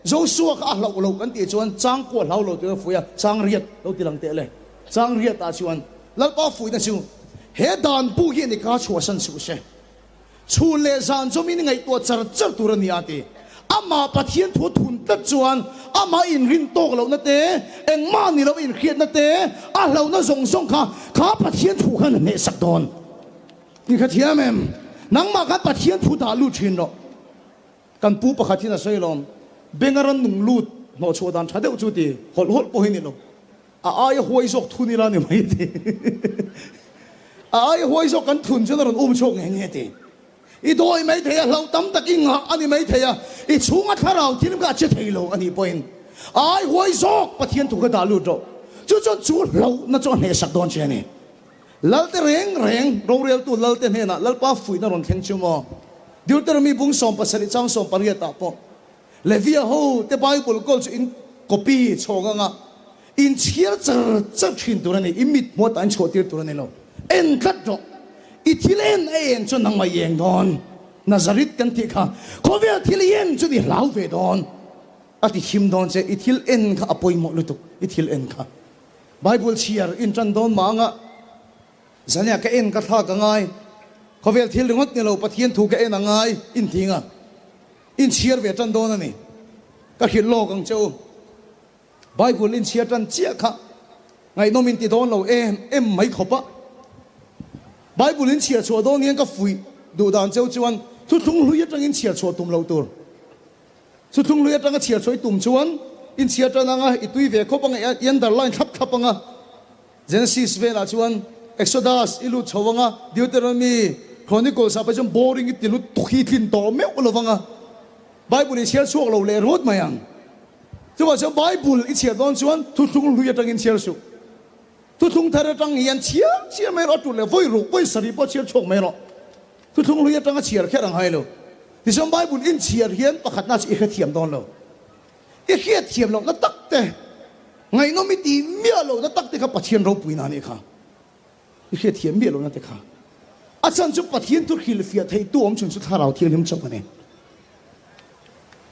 [SPEAKER 1] Joshua kha a hlauh loh kan tih chuan changkua hlau lo tura fuih a, chang riat lo ti lang teh le. Chang riatah chuan Lalpa fuihna chu he dan bu hi a ni ka chhuahsan suh se. Chhun leh zan zawmin ngaihtuah char char tur a ni a ti. Amah Pathian thu a thun tlat chuan amah inrin tawk lohna te, engmah ni lo inhriatna te, a hlauhna zawng zawng kha kha Pathian thu khan a hnehsak dawn. I hre thiam em? Nangmah khan Pathian thu dah lut thin rawh. Kan pu pakhat hian a sawi alawm, Benga ran nung lut hnawh chhuah dan tha deuh chu ti hawlh hawlh pawh hi ni lo. A aia huai zawk thun ila ni mai ti. A aia huai zawk kan thun chuan a rawn um chhuak nghe nghe ti. I dawi mai thei a, hlauh tam tak i ngah a ni mai thei a, i chhunga thlarau thil kha a che thei lo a nih pawhin a ai huai zawk Pathian thu kha dah lut rawh. Chu chuan chu hlauhna chu a hnehsak dawn che a ni. Lalte reng reng, roreltu Lalte hnenah Lalpa fuihna rawn thleng chu maw? Deuteronomy bung 17 chang 18 ah pawh Levia ho te Bible kawl chu in copy chhawng anga in chhiar char char thin tur a ni, i mit hmuat ah in chhuah tir tur a ni lo. En tlat rawh, i thil en a eng chu nangmah i eng dawn. Nazareth kan tih kha khawvel thil i en chu ni hlau ve dawn. A ti him dawn che, i thil en kha a pawimawh lutuk, i thil en kha. Bible chhiar in tan dawn mah anga zania ka en ka thlak a ngai, khawvel thil ringawt ni lo Pathian thu ka en a ngai in ti nga in chhiar ve tan dawn a ni. Ka hrilh lawk ang che u. Bible in chhiar tan chiah kha ngaihnawm in ti dawn lo em em mai khawp a. Bible in chhiar chhuah dawn hian ka fuih duh dan cheu chuan thuthlung hlui atangin chhiar chhuah tum lo tur. Chuthlung lui atanga chhiar chhuah i tum chuan in chhiar tan anga i tui ve khawp anga i underline thlap thlap anga. Genesis velah chuan Exodus i lut chho anga Deuteronomy, Chronicles ah pawh chuan boring i ti lut tuk hi i tlin tawh meuh lo vanga Bible i chhiar chhuak lo leh rawt mai ang. Chuvang chuan Bible i chhiar dawn chuan thuthlung hlui atangin chhiar suh. Thuthlung thar atang hian chhiar chhiar mai rawh a tul leh vawi ruk vawi sarih pawh chhiar chhuak mai rawh. Thuthlung hlui atanga chhiar kher ang hai lo. Tichuan Bible inchhiar hian pakhatna chu i hrethiam dawn lo. I hriatthiam lohna tak te, ngaihnawm i tih miah lohna tak te kha Pathian ropuina a nih kha. I hriatthiam miah lohna te kha. A chhan chu Pathian thu hrilhfiah theihtu awm chhun chu Thlarau Thianghlim chauh a ni.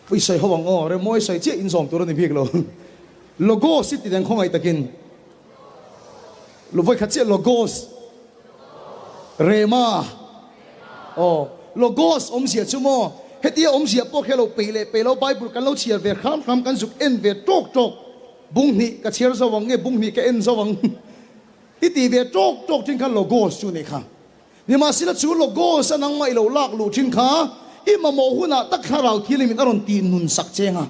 [SPEAKER 1] Pui sawi ho ang aw, remawi sawi chiah inzawm tur a ni bik lo. Logos i ti deng khawngaih takin. Vawi khat chiah Logos. Rema. Aw, Logos awmzia chu maw? Hetia awmzia pawh khi a lo peih leh peih lo, Bible kan lo chhiar ve hram hram, kan zuk en ve tawk tawk. Bung hnih ka chhiar zo ang nge bung hnih ka en zo ang? I ti ve tawk tawk thin kha Logos chu nih kha. Nimahsela chu Logos a nangmah i lo lak luh thin kha i mamawh hunah tak thlarau thianghlimin a rawn tih nun sak cheng a,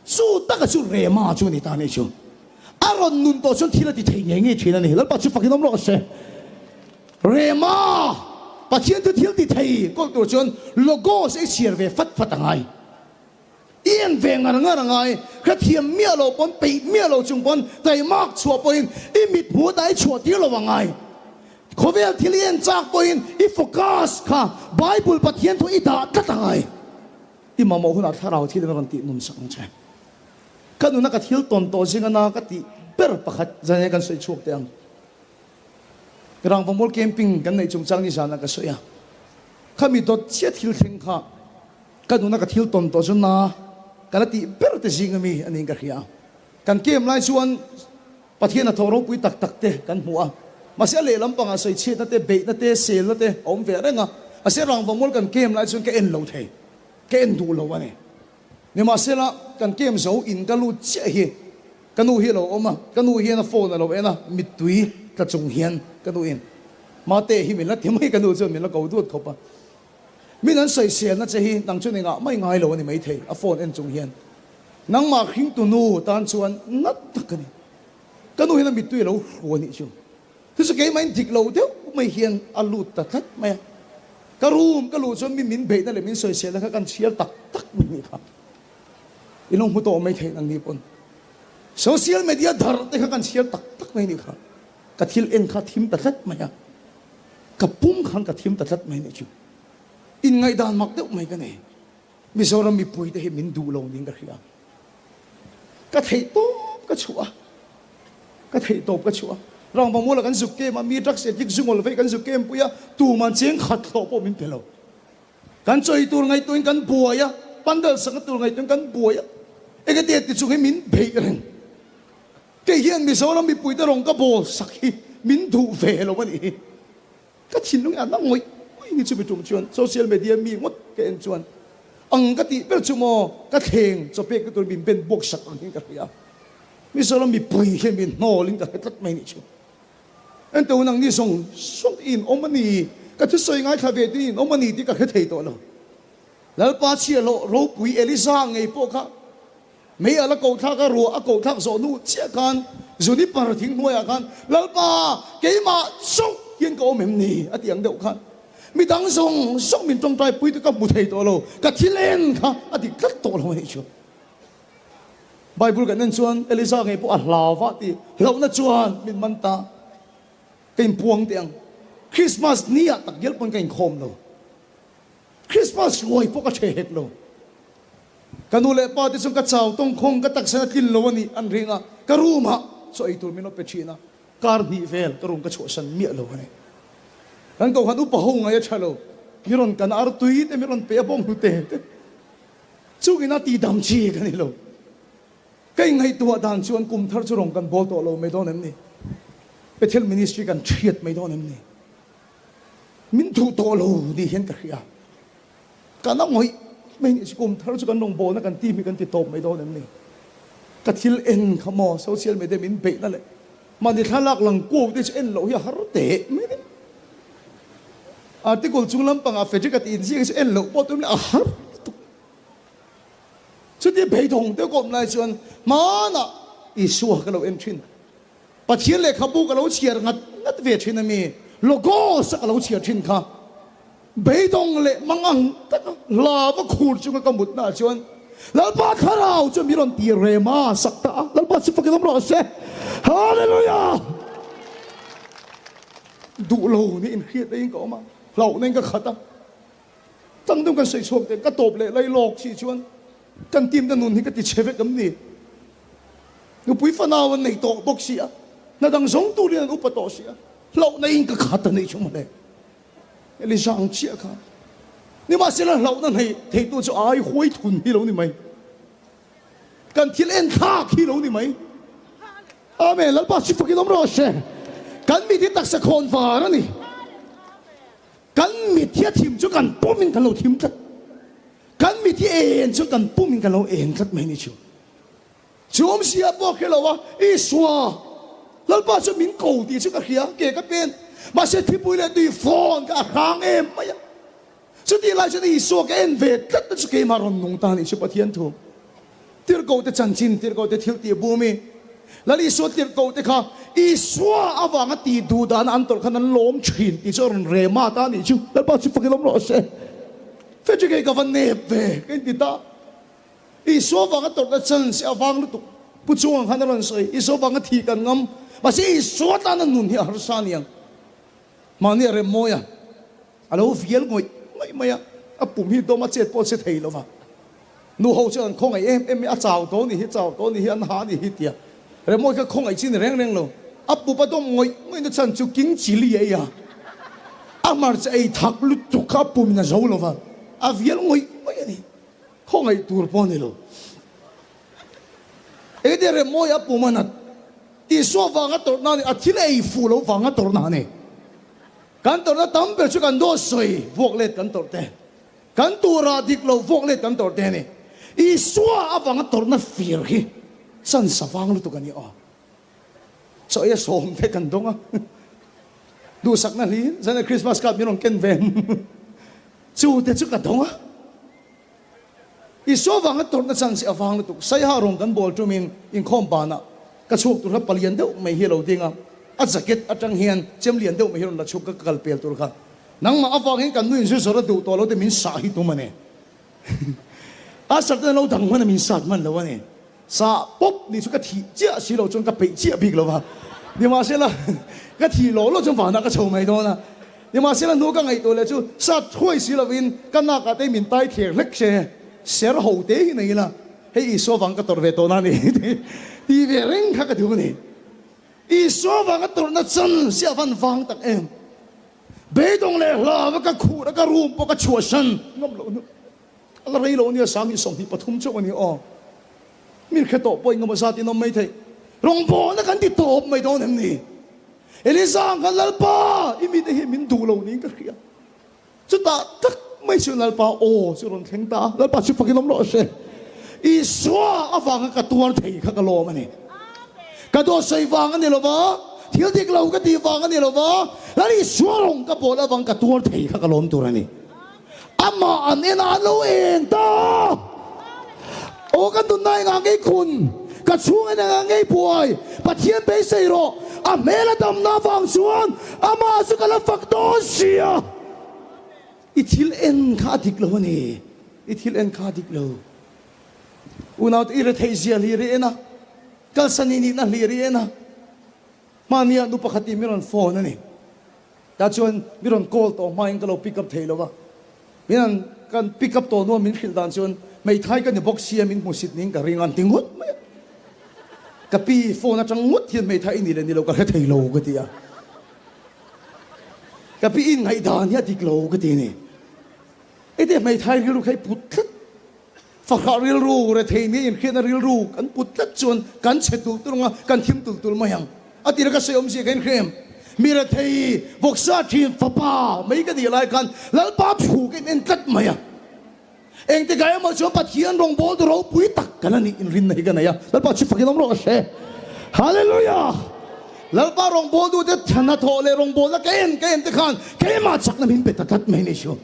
[SPEAKER 1] chu taka chu Rema chu a ni ta nih chu. A rawn nun tawh chuan thil a ti thei ngei ngei thin a ni. Lalpa chu fakin awm rawh se. Rema, Pathian chu thil ti thei kawlh tur chuan Logos i chhiar ve fat fat a ngai. I en ve ngar ngar a ngai. Hrethiam miah lo pawn, peih miah lo chung pawn, taimak chhuah pawhin i mit hmu ata i chhuah tir lo a ngai. Khawvel thil i en chak pawhin i focus kha Bible Pathian thu i dah tlat a ngai. I mamawh hunah thlarau thil in a rawn tih nun sak ang che. Ka nuna ka thil tawn tawh zinga na ka tih ber pakhat zan hian kan sawi chhuak teh ang. Rangvamual camping kan neih chungchang ni zanah ka sawi a. Khami dawt chiah thil thleng kha ka nuna ka thil tawn tawh chu na ka la tih ber te zinga mi a niin ka hria. Kan camp lai chuan Pathian a thawh ropui tak tak te kan hmu a. Mahse a lehlam pangah sawi chhiatna te, beihna te, selna te a awm ve reng a. Mahse Rangvamual kan camp lai chuan ka en lo thei, ka en duh lo a ni. Nimahsela, kan camp zo in ka lut chiah hi. Ka nu hi a lo awm a, ka nu hian a phone a lo en a, mittui tla chung hian ka nu in Mate hi min la ti mai, ka nu chuan min la ko duat khawp a. Min an sawiselna che hi nang chuan engah mai ngai lo a ni maithei, a phone en chung hian. Nangmah hringtu nu tan chuan nat tak a ni. Ka nu hian a mittui a lo hru a nih chu. Chu chu keimahin dik lo deuh mai hian a lut ta tlat mai a. Ka room ka luh chuan mi min beihna leh min sawiselna kha kan chhiar tak tak mai nih kha. I lo hmu tawh mai theih nang ni pawn. Social media dar te kha kan chhiar tak tak mai nih kha. Ka thil en kha thim ta tlat mai a. Ka pum khan ka thim ta tlat mai nih chu. Inngaihdan mak deuh mai ka nei. Mizoram mipui te hi min duh lo niin ka hria. Ka theih tawp ka chhuah a. Ka theih tawp ka chhuah a. Rangva muala kan zuk kem a, mi drugs addict zungawl vei kan zuk kem pui a, tuman cheng khat hlawh pawh min pe lo. Kan chawi tur ngaihtuahin kan buai a, pandal sakna tur ngaihtuahin kan buai a, engati ti chung hi min beih reng. Kei hian Mizoram mipuite rawng ka bawl sak hi min duh ve lo a nih hi. Ka thinlung hi a na ngawih ngawih ni chumi tum chuan social media mi ngawt ka en chuan ang ka tih ber chu maw ka thleng chaw pek na tur min ben buak sak ang hian ka hria. Mizoram mipui hian min hnawl in ka hre tlat mai nih chu. Ente hun ang ni zawng zawng in awm a ni, ka thusawi ngaithla ve te in awm a ni tih ka hre thei tawh lo. Lalpa chhiahhlawh ropui Elisa ngei pawh kha Mei a la koh thlak a, ruah a koh thlak zawh hnu chiah khan Juniper thing hnuaiah khan, Lalpa, keimah chauh hian ka awm em ni? a ti ang deuh khan. Midang zawng zawng min tawngtai pui te ka hmu thei tawh lo, ka thil en kha a dik tlat tawh lo a nih chu. Bible kan en chuan Elisa ngei pawh a hlau va ti hlauhna chuan min man ta. Ka inpuang teh ang. Christmas ni ah tak ngial pawn ka inkhawm lo. Christmas ruai pawh ka ṭhe hek lo. Ka nu leh pa te chuan ka chau tawngkhawng ka taksa na tlin lo a nih an ring a, ka room ah chaw ei tur min lo pe thin a, kar hnih vel ka room ka chhuahsan miah lo a ni. Kan kohhran upa ho ngai a tha lo, mi rawn kan artui te mi rawn pe a bawng hnute te chungin a tihdam chi ka ni lo. Ka ingaihtuah dan chuan kum thar chu rawn kan bawl tawh lo mai dawn em ni? Bethel Ministry kan thiat mai dawn em ni? Min duh tawh lo ni hian ka hria. Ka na ngawih mai nih chu kum thar chu kan rawngbawlna kan team hi kan ti tawp mai dawn em ni? Ka thil en kha maw social media min beihna leh mahni thlalak lang kuau te chu en loh hi a har teh mai ni. Article chung lampangah Frederick a tih inziak hi chu en loh pawh tum leh a har lutuk. Chuti beidawng deuh ka awm lai chuan hmanah Isua ka lo en thin. Pathian lehkhabu ka lo chhiar ngat ngat ve thin a mi, Logos a ka lo chhiar thin kha. Beidawng leh mangang taka hla va khur chunga ka mutna ah chuan Lalpa thlarau chu mi rawn ti rem a, sak ta a, Lalpa chu fakin awm rawh se. Hallelujah! Duh lo nih inhriat laiin ka awm a, hlauhna in ka khat a, tang deuh kan sawi chhuak teh, ka tawp leh lai lawk si chuan kan team te nun hi ka ti chhe vek em ni? Nupui fanau an nei tawh bawk si a, hna dang zawng turin an upa tawh si a, hlauhna in ka khat a neih chu mawle. Elisa ang chiah kha. Nimahsela hlauhna nei theitu chu ai huai thun hi lo ni mai. Kan thil en thlak hi lo ni mai. Amen. Lalpa chu fakin awm rawh se. Kan mit hi taksa khawn var a ni. Kan mit hi a thim chu kan pumin kan lo thim tlat. Kan mit hi en chu kan pumin kan lo en tlat mai ni chu. Chu awmzia pawh hre lo a, Isua, Lalpa chu min ko tih chu ka hria, ke ka pen. Mahse thipui leh tui fawn kha a hrang em mai a. Chutih lai chuan Isua ka en ve tlat na chu keimah rawn nung ta a nih chu Pathian thu. Tirhkoh te chanchin, tirhkoh te thil tih bum i Lal Isua tirhkoh te kha Isua avanga tih duh dana an tawrh khan an lawm thin tih chu a rawn rem a ta a nih chu. Lalpa chu fakin awm rawh se. Fetri kei ka va nep ve ka inti ta. Isua vanga tawrhna chance hi a vang lutuk. Pu Chunga khan a rawn sawi, Isua vanga thih kan ngam, mahse Isua tana nun hi a harsa aniang. Mahni a rem mawi a, a lo vial ngawih ngawih mai a, a pum hi dawm a chet pawh a che thei lo va. Nu ho chuan an khawngaih em em mai, a chau tawh ni hi, chau tawh ni hi, an ha ni hi tia. Remawi kha khawngaih chi ni reng reng lo. A pup a dawm ngawih ngawih na chhan chu king chilli a ei a, a hmarcha ei thak lutuk kha a pum in a zo lo va, a vial ngawih ngawih a ni. Khawngaih tur pawh a ni lo. Engtin remawi a pum a nat? Isua vanga tawrhna a ni, a thil ei fuh loh vanga tawrhna a ni. Kan tawrhna tam ber chu kan dawt sawi vuak let kan tawrh te, kan turah dik lo vuak let kan tawrh te a ni. Isua avanga tawrhna fir hi. Chance a vang lutuk a ni aw. Chaw ei a sawm te kan dawng a. Duhsakna hlir zan a Christmas card min rawn ken ve chu te chu ka dawng a. Isua vanga tawrhna chance hi a vang lutuk. Saiha rawn kan bawl tumin inkhawm banah ka chhuak tur kha palian deuh mai hi a lo ding a. A jacket atang hian chem lian deuh mai hi rawn la chhuk ka kal pel tur kha. Nangmah avangin kan nuin zu zawr a duh tawh lo te min sah hi tum a ni. A sarh ten a lo dang hman a min sat hman lo a ni. Sah pawp ni chu ka thih chiah si lo chuan ka peih chiah bik lo va. Nimahsela ka thih lawh lawh chuan vanah ka chho mai dawn a. Nimahsela hnu ka ngaihtuah leh chu sat thuai si lovin ka nakah te min tai thler hlek se ser ho te hi nei ila hei Isua vang ka tawrh ve tawh na ni tih ve reng kha ka duh a ni. Isua vanga tawrhna chan si a van vang tak em. Beidawng leh hlava ka khuh a ka room pawh ka chhuahsan ngam loh hnu. A la rei lo ania 20 23 chauh a ni aw. Min hre tawh pawh engemaw zat in awm mai thei. Rawngbawlna kan ti tawp mai dawn em ni? Elisa ang khan Lalpa i mite hi min duh lo niin ka hria. Chutah tak mai chu Lalpa aw chu rawn thleng ta a, Lalpa chu fakin awm rawh se. Isua avanga ka tuar thei kha ka lawm a ni. Ka dawt sawi vang a ni lo va, thil dik lo ka tih vang a ni lo va, Lal Isua rawng ka bawl avang ka tuar thei kha ka lawm tur a ni. Amah an en a, an lo eng ta a. Aw ka nunna engah ngei khun, ka chhung en engah ngei buai, Pathian beisei rawh, a hmel a damna avang chuan amah chu ka la fak dawn sia. I thil en kha a dik lo a ni, i thil en kha a dik lo. Unaute i retheih zia hlir i en a, kalsan i nihna hlir i en a, hmania nu pakhat in mi rawn phone a ni. Tah chuan mi rawn call tawh hmain ka lo pick up thei lo va, min han kan pick up tawh hnuah min hrilh dan chuan hmeithai ka ni bawk sia min hmusit ning ka ring a an ti ngawt mai a. Ka pi phone atang ngawt hian hmeithai i ni leh ni lo ka hre thei lo ka ti a. Ka pi inngaihdan hi a dik lo ka ti a ni. Heti hmeithai rilru kha i put tlat. Fahrah rilru, rethei nia inhriatna rilru kan put tlat chuan kan chhe tulh tulh ang a, kan thim tulh tulh mai ang. A tira ka sawi awmzia ka inhre em? Mi rethei vawksa thin fapa mai ka nih lai khan Lalpa phu ka in en tlat mai a. Engtikah emaw chuan Pathian rawngbawltu ropui tak kan a nih inrinna hi ka nei a. Lalpa chu fakin awm rawh a hre. Hallelujah! Lalpa rawngbawltute hnathawh leh rawngbawlna ka en ka en te khan keimah chakna min pe ta tlat mai ni chu.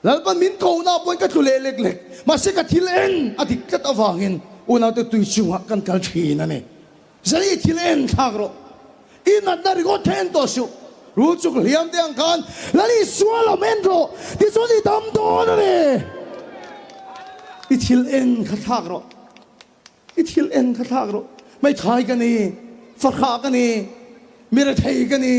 [SPEAKER 1] Lalpa min kohna pawhin ka tlu leh lek lek, mahse ka thil en a dik tlat avangin unaute tui chungah kan kal thin a ni. Zali thil en thlak rawh, i natna ringawt kha en tawh suh, rul chuk hliam te ang khan Lal Isua lam en rawh, tichuan i dam dawn a ni. I thil en kha thlak rawh, i thil en kha thlak rawh, hmeithai ka ni, fahrah ka ni, mi rethei ka ni.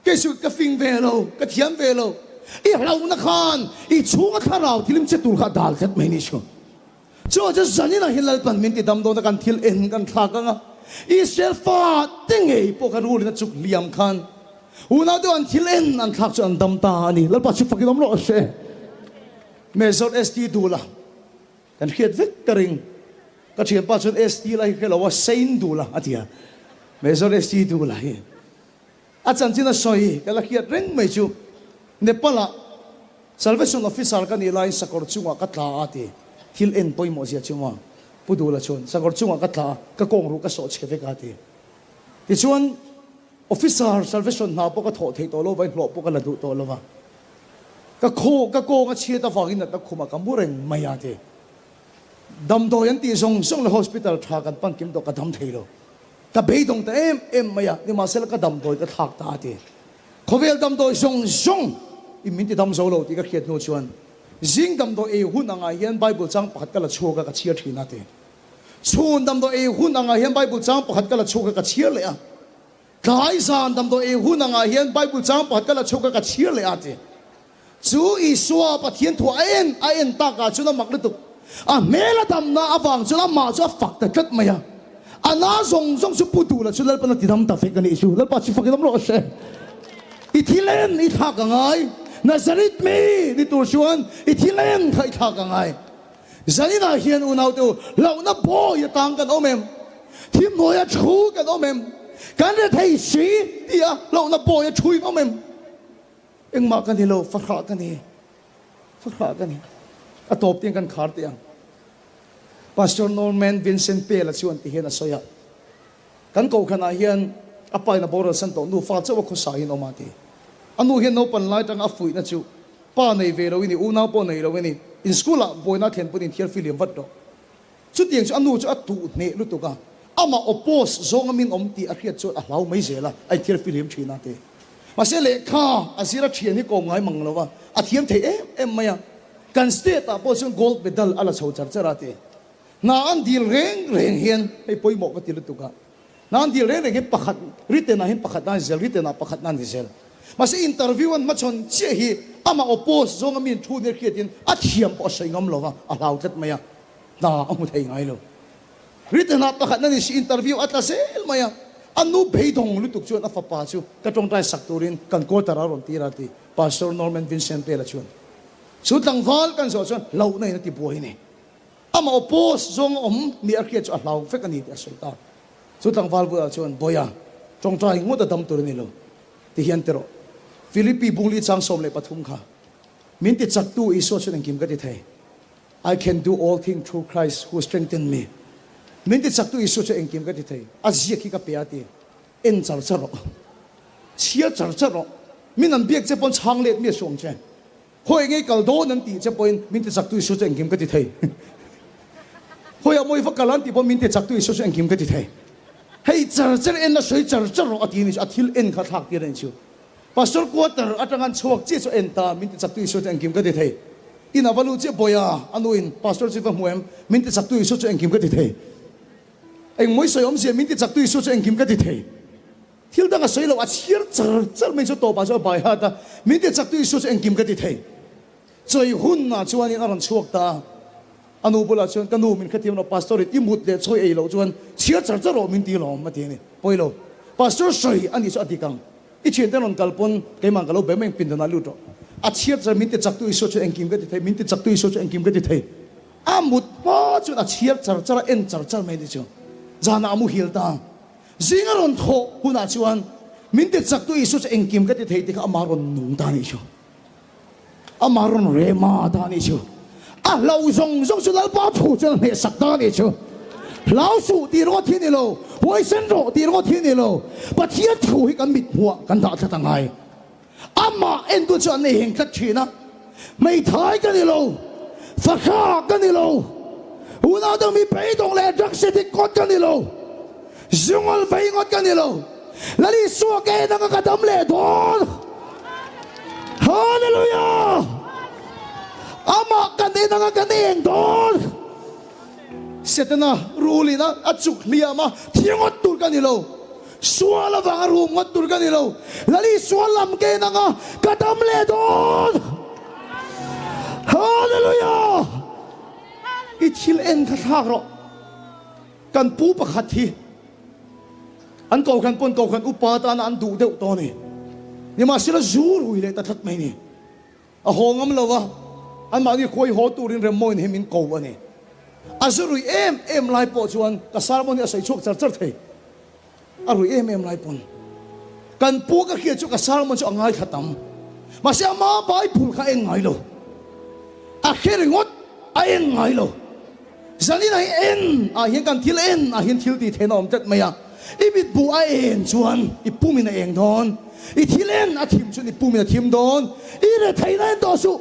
[SPEAKER 1] Kei chu ka fing ve lo, ka thiam ve lo. I hlauhna khan i chhunga thlarau thilim che tur kha a dal tlat mai ni chu. Chu chu zaninah hian Lalpan min ti dam dawn a, kan thil en kan thlak ang a. Israel fa te ngei pawh kha rulin a chuk hliam khan unau deuh an thil en an thlak chu an dam ta a ni. Lalpa chu fakin awm rawh se. Major ST Dula kan hriat vek ka ring. Ka thianpa chuan ST la hi hre lo a, Saint Dula a ti a. Major ST Dula hi. A chanchin a sawi ka la hriat reng mai chu Nepal-ah Salvation Officer ka nih laiin sakawr chungah ka tla a ti. Thil en pawimawh zia chu maw? Pu Dula chuan sakawr chungah ka tla a, ka kawng ruh ka sawh chhe vek a ti. Tichuan Officer Salvation hna pawh ka thawh theih tawh lo va, hlawh pawh ka la duh tawh lo va. Ka khaw ka kawng a chhiat avangin natna khumah ka mu reng mai a ti. Damdawi an tih zawng zawng leh hospital tha kan pan kim tawh ka dam thei lo. Ka beidawng ta em em mai a, nimahsela ka damdawi ka thlak ta a ti. Khawvel damdawi zawng zawng in min ti dam zo lo tih ka hriat hnu chuan zing damdawi ei hun angah hian Bible chang pakhat ka la chhuak a ka chhiar thin a ti. Chhun damdawi ei hun angah hian Bible chang pakhat ka la chhuak a ka chhiar leh a. Tlai zan damdawi ei hun angah hian Bible chang pakhat ka la chhuak a ka chhiar leh a ti. Chu Isua Pathian thu a en a en takah chuan a mak lutuk. A hmel a damna avang chuan amah chu a fak ta tlat mai a. A na zawng zawng chu pu duhla chu Lalpan a ti dam ta vek a nih chu. Lalpa chu fakin awm rawh se. I thil en i thlak a ngai. Nazareth mi ni tur chuan i thil en kha i thlak a ngai. Zaninah hian unaute u, hlauhna bawi atang kan awm em? Thimhnuaia thu kan awm em? Kan rethei si tia hlauhna bawia thu in awm em? Engmah ka ni lo, fahrah ka ni, fahrah ka ni. A tawp tiang kan khar teh ang. Pastor Norman Vincent Peale-a chuan ti hian a sawi a, Kan kohhranah hian a pa in a boral san tawh nufa chauh a khawsa in awm a ti. A nu hian naupan lai tanga a fuihna chu pa nei ve lo i ni, unau pawh nei lo i ni, in school ah buaina a thlen pawn in thiar filiam vat rawh. Chutiang chu a nu chu a tuh hneh lutuk a, amah oppose zawnga min awm tih a hriat chuan a hlau mai zel a, a inthiar fihlim thin a ti. Mahse lehkha a zir a thian hi kawm ngai mang lo va, a thiam thei em em mai a, kan state ah pawh chuan gold medal a la chho char char a ti. Hna an dil reng reng hian hei pawimawh ka ti lutuk a, hna an dil reng reng hian pakhat written ah hian pakhat na a ni zel, written ah pakhat na a ni zel. Mahse interview an hmachhawn chiah hi amah oppose zawnga mi in thu nia hriatin a thiam pawh a sawi ngam lo va, a hlau tlat mai a. Hna a hmu thei ngai lo. Written ah pakhat na ni si interview a tla zel mai a, a nu beidawng lutuk chuan a fapa chu ka tawngtai sak turin kan quarter ah a rawn tir a ti Pastor Norman Vincent Peale chuan. Chu tlangval kan zawh chuan hlauhna in a ti buai a ni. Amah oppose zawng a awm ni a hriat chu a hlau vek a ni tih a sawi ta. Chu tlangval bulah chuan Bawiha, tawngtai ngawt a dam tur a ni lo ti hian ti rawh. Philippi bungli chang 13 kha min ti chaktu Isua chuan engkim ka ti thei. I can do all thing through Christ who strengthen me. Min ti chaktu Isua chu engkim ka ti thei. A ziak hi ka pe a ti. En char char rawh. Chhiar char char rawh. Min an biak che pawn chhang let mi a suang che. Khawi ngei kal dawn an tih che pawhin min ti chaktu Isua chu engkim ka ti thei. Khawiah mawi va kal an tih pawhin min ti chaktu Isua chu engkim ka ti thei. Hei char char en la sawi char char rawh a ti a ni chu. A thil en kha thlak tir a ni chu. Pastor quarter atanga an chhuak chiah chu en ta, min ti chaktu Isua chu engkim ka ti thei. In a va lut chiah bawi a, a nu in Pastor chu i va hmu em? Min ti chaktu Isua chu engkim ka ti thei. Engmawi sawi awmzia min ti chaktu Isua chu engkim ka ti thei. Thil dang a sawi lo, a chhiar char char mai chu tawpah chuan a bai hat a, min ti chaktu Isua chu engkim ka ti thei. Chawi hunah chuanin a rawn chhuak ta a, a nu bulah chuan ka nu min hrethiam lo, Pastor in i mut leh chawi ei loh chuan chhiar char char rawh min ti lawm a ti a ni. Pawi lo, Pastor sawi a nih chu a dik ang. I thiante rawn kal pawn keimah ka lo be mai ang pindanah lut rawh. A chhiat chuan min ti chaktu Isua chu engkim ka ti thei, min ti chaktu Isua chu engkim ka ti thei. A mut hma chuan a chhiar char char a, en char char mai ni chu. Zanah a muhil ta. Zing a rawn thawh hunah chuan min ti chaktu Isua chu engkim ka ti thei tih kha amah rawn nung ta a nih chu. Amah rawn rema ta a nih chu. A hlo zawng zawng chu Lalpa thu chuan a hnehsak ta a nih chu. Hlau suh tih ringawt hi a ni lo, huaisen rawh tih ringawt hi a ni lo. Pathian thu hi kan mit hmuah kan dah tlat a ngai. Amah entu chu an nei heng tlat thin a. Hmeithai ka ni lo, fahrah ka ni lo, unau dang mi beidawng leh drugs addict ngawt ka ni lo. Zungawl vei ngawt ka ni lo. Lal Isua ka en anga ka dam leh dawn. Hallelujah! Amah kan en anga kan eng dawn. Setana rulin a a chuk hliam a, thi ngawt tur ka ni lo. Sual avanga rum ngawt tur ka ni lo. Lal Isua lam ka en anga ka dam leh dawn. Hallelujah! I thil en kha thlak rawh. Kan pu pakhat hi an kohhran pawn kohhran upa tana an duh deuh tawh a ni. Nimahsela zu rui leh ta tlat mai ni. A haw ngam lo a, anmahni khuai haw turin Remmawiin hi min ko a ni. A zu rui em em lai pawh chuan ka sermon hi a sawi chhuak char char thei. A rui em em lai pawn kan pu ka hriat chu ka sermon chu a ngaithla tam. Mahse ama Bible kha a en ngai lo. A hre ringawt a en ngai lo. Zanin ah hi en ah hian kan thil en ah hian thil tih theihna a awm tlat mai a. I mitbu a en chuan i pumin a eng dawn. I thil en a thim chuan i pumin a thim dawn. I retheihna en tawh suh.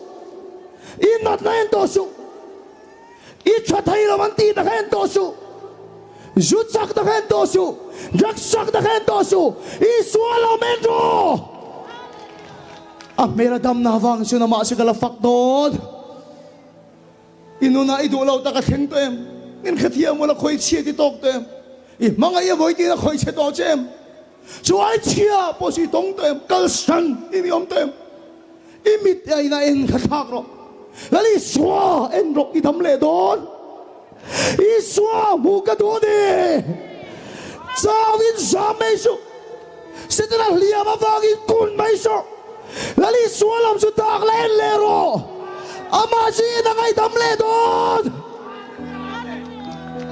[SPEAKER 1] I natna en tawh suh. I tha thei lo an tih na kha en tawh suh. Zu chak na kha en tawh suh. Drugs chak na kha en tawh suh. Isua lo men rawh. A hmel a damna avang chuan amah chu ka la fak dawn. I nunah i duh lo tak a thleng tawh em? Min hrethiam ula khawi chhia ti tawk tawh em? I hmangaih a vawi tiin a khawi chhe tawh che em? Chu ai chhia pawh chu i tawng tawh em? Kalsan i ni awm tawh em? I mit a ina en kha thlak rawh. Lal Isua en rawh i dam leh dawn. Isua hmuh ka duh a ni. Chauin zam mai suh. Setana hliam avangin kun mai suh. Lal Isua lam chu dak la en leh rawh. Amah chu in a ngaihdam leh dawn.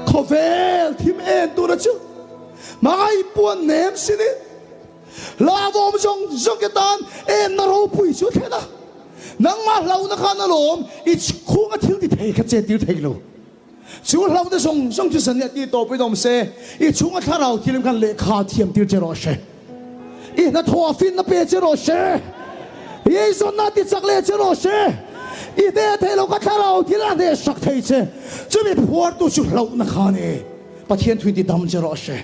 [SPEAKER 1] Khawvel thim en tura chu hmangaih puan nem sinin hlauhawm zawng zawng te tan enna ropui chu a thlen a. Nangmah hlauhna khan alawm i chhunga thil ti thei kha chet tir thei lo. Chu hlauhna zawng zawng chu zan nia ti tawpin awm se, i chhunga thlarau thilim khan lehkha thiam tir che rawh se. I hnathawh a finna pe che rawh se. I eizawnna ti chak leh che rawh se. I hneh theih loh kha thlarau thil a hneh sak thei che. Chumi phuartu chu hlauhna kha a ni. Pathian thuin ti dam che rawh se.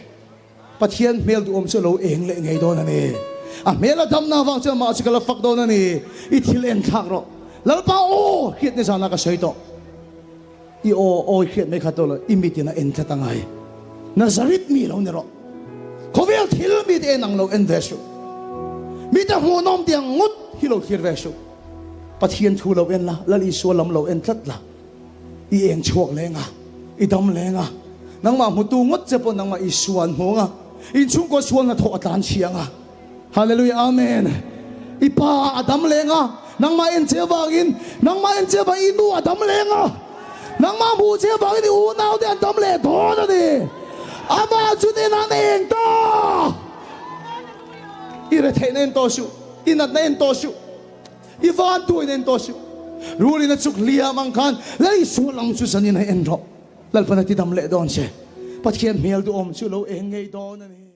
[SPEAKER 1] Pathian hmel duhawm chu a lo eng leh ngei dawn a ni. A hmel a damna avang chuan amah chu ka la fak dawn a ni. I thil en thlak rawh. Lalpa aw! Hriat nizanah ka sawi tawh. I aw awi hriat mai kha tawh lo, i mitin a en tlat a ngai. Nazareth mi lo ni rawh. Khawvel thil mite en ang lo en ve suh. Mite hmuhnawm tih ang ngawt hi lo thlir ve suh. Pathian thu lo en la, Lal Isua lam lo en tlat la. I eng chhuak leng a, i dam leng a, nangmah hmutu ngawt che pawh nangmah Isua an hmu ang a, inchhungkaw sual hnathawh a tlan chhia ang a. Hallelujah Amen. I pa a dam leng a, nangmah en che avangin, nangmah en che avangin i nu a dam leng a, nangmah hmuh che avangin i unau te an dam leh dawn a ni. Amah chu nen an eng ta. I retheihna en tawh suh, i natna en tawh suh. I van tuin en tawh suh. Rulin a chuk hliam ang khan Lei sual ang chu zanin a en rawh. Lalpan a ti dam leh dawn che. Pathian hmel duhawm chu lo eng ngei dawn a ni.